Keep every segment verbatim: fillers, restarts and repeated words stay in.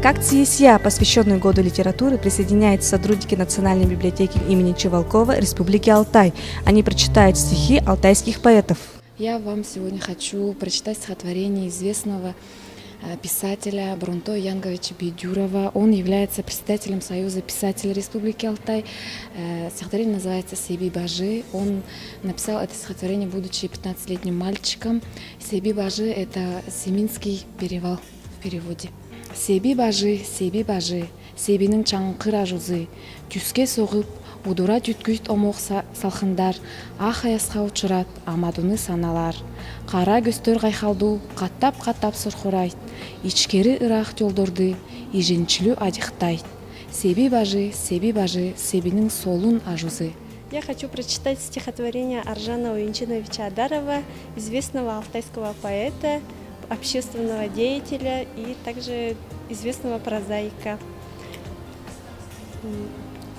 К акции «Сияй», посвящённой Году литературы, присоединяются сотрудники Национальной библиотеки имени Чевалкова Республики Алтай. Они прочитают стихи алтайских поэтов. Я вам сегодня хочу прочитать стихотворение известного э, писателя Бронтоя Янговича Бедюрова. Он является председателем Союза писателей Республики Алтай. Э, Стихотворение называется «Себи бажы». Он написал это стихотворение, будучи пятнадцатилетним мальчиком. Себи бажы — это Семинский перевал в переводе. Себи бажы, себи бажы, себинин чаңқыр ажузы, тюске соғып, удура тюткюйт омоқ са-, салхындар, ах аясха учурат, амадуны саналар. Қара кёстер хайхалду, каттап-каттап сорхурайт, ичкери ыраах тёлдорды иженчлю адихтайт. Себи бажы, себи бажы, себинин солун ажузы. Я хочу прочитать стихотворение Аржана Уинчиновича Адарова, известного алтайского поэта, общественного деятеля и также известного прозаика. М,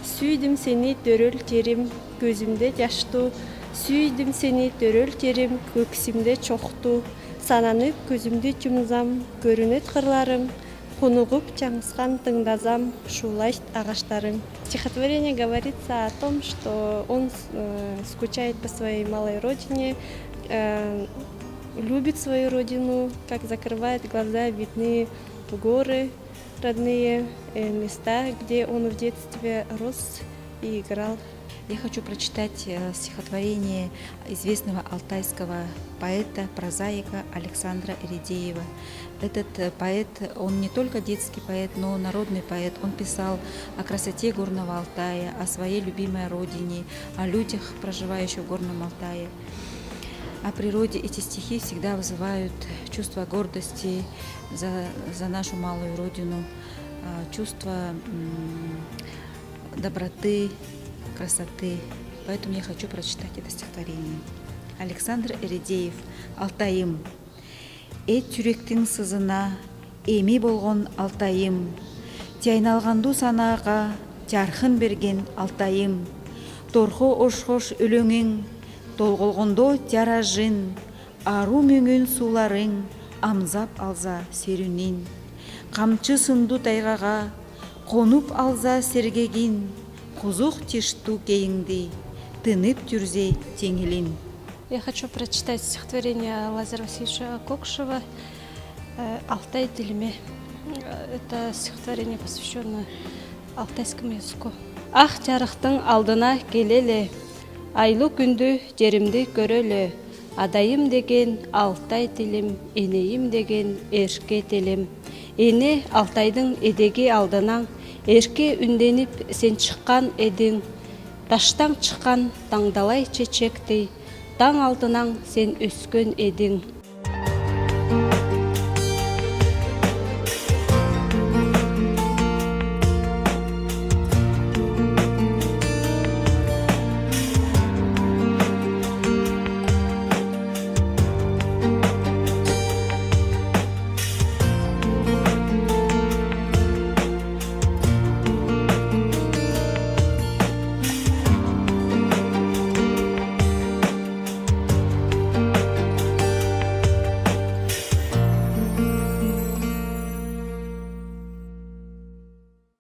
Сүйдим сени, төрөл терим, кёзимде чашту. Сүйдим сени, төрөл терим, кёксимде чоохту. Сананып кёзимди чумзам, кёрюнет кырларым, хунугып чаңсхан тыңдазам, шуулайт агаштарым. В стихотворении говорится о том, что он э, скучает по своей малой родине, э, любит свою родину, как закрывает глаза, видны горы родные, э, места, где он в детстве рос и играл. Я хочу прочитать э, стихотворение известного алтайского поэта, прозаика Александра Эридеева. Этот э, поэт, он не только детский поэт, но народный поэт. Он писал о красоте Горного Алтая, о своей любимой родине, о людях, проживающих в Горном Алтае, о природе. Эти стихи всегда вызывают чувство гордости за, за нашу малую родину, а, чувство м, доброты, красоты. Поэтому я хочу прочитать это стихотворение. Александр Эридеев. «Алтайым». Эт-юректин сызына эми болгон Алтайым. Тяйналганду санаага чархын берген Алтайым. Торхо ошхош өлеңинъ толголгондо тяражын, ару мөңгүн сууларынъ амзап алза серюнинъ. Камчы сынду тайгага конуп алза сергегин, кузук тишту кеинъди тынып тюрзе теңилин. Я хочу прочитать стихотворение Лазаря Васильевича Кокшева, э, «Алтай тилиме». Э, это стихотворение, посвящённое алтайскому языку. Ах чарыхтынъ алдына келеле, айлы кюндю, теримди көреле, адайым деген алтай тилим, энейим деген эрке телим. Эне, Алтайдынъ эдеги алдынанъ эрке юнденип сен чыккан эдинъ. Таштан чыккан таңдалай чечектей, танъ алдынанъ сен ёскен эдинъ.